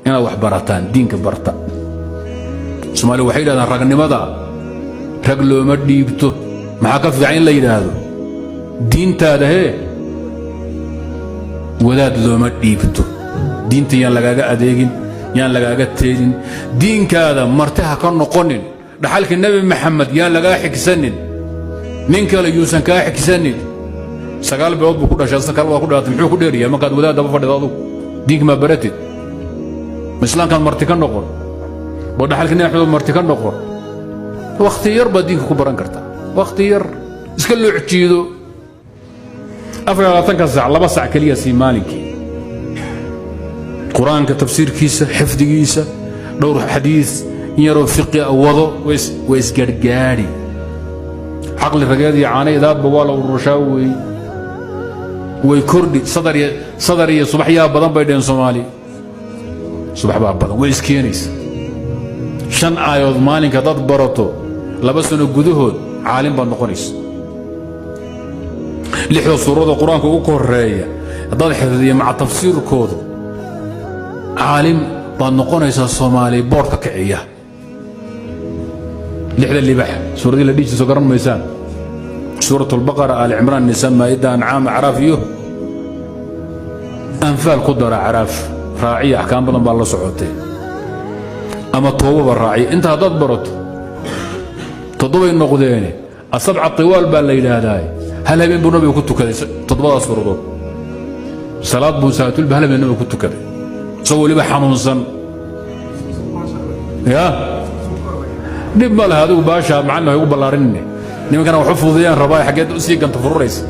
Inaad wax barataan, diinka barta. Soomaaliya waxay yidhahdaan, "Ragnimada rag looma dhiibto." Maxaa ka fiican in la yidhaahdo, "Diintaada hee wadaad looma dhiibto"? Diinta yaan lagaaga adeegin, yaan lagaaga teedin. Diinkaada marti ha ka noqonin. Dhaxalka Nebi Maxamed yaan lagaa xigsanin, nin kale yuusan kaa xigsanin. 9 bilood buu ku dhashay, asna kale waa ku dhalatay. Muxuu ku dheeriyaa markaad wadaad daba fadhida? Adugu diinka maa baratid? Ma islaamkaad marti ka noqon oo dhaxalka Nebi Maxamed marti ka noqon? Wakhti yar baad diinka ku baran kartaa, wakhti yar iska loocjiido. 24-ka saac 2 sac keliya sii maalinkii Qur-aanka tafsiirkiisa, xifdigiisa, dhowr xadiis, in yaroo fiqi wado, way isgargaadhi. Caqli rageed iyo caano idaadba waa la urushaa weeye, way kordhi. Sadar iyo subax yaa badan bay dheheen Soomaali. Subax baa badan, way iskeenaysa. Shan aayood maalinka haddaad barato, 2 sano gudahood caalim baad noqonaysa. Lixda suurada Qur-aanka ugu koreeya haddaad xifdiyo maca tafsiirkoodu, caalim baad noqonaysaa. Soomaali boodhka kiciya, lixda libax suuradii la dhihi jirto garan maysaan? Suurat Albaqara, Aali Cimraan, Nisa, Maa'ida, Ancaam, Acraaf iyo Anfaal. Ku dara Acraaf, raaciya, axkaam badan baa la socotay, ama Toobaba raaciya. Inta haddaad barato, toddobay noqdeene, السبع الطوال baa la yidhaahdaa. Hal habeen buu Nabigu ku tukaday toddobadaas suuradood. Salaad buu salaatulba hal habeen Nabigu ku tukaday, isagoo weliba xanuunsan. Ya dhib ma laha, adigu baasha macallin hay ugu ballaarinine. Nimankana waxu fududayaan rabaa, xaggeed u sii ganta fururaysa.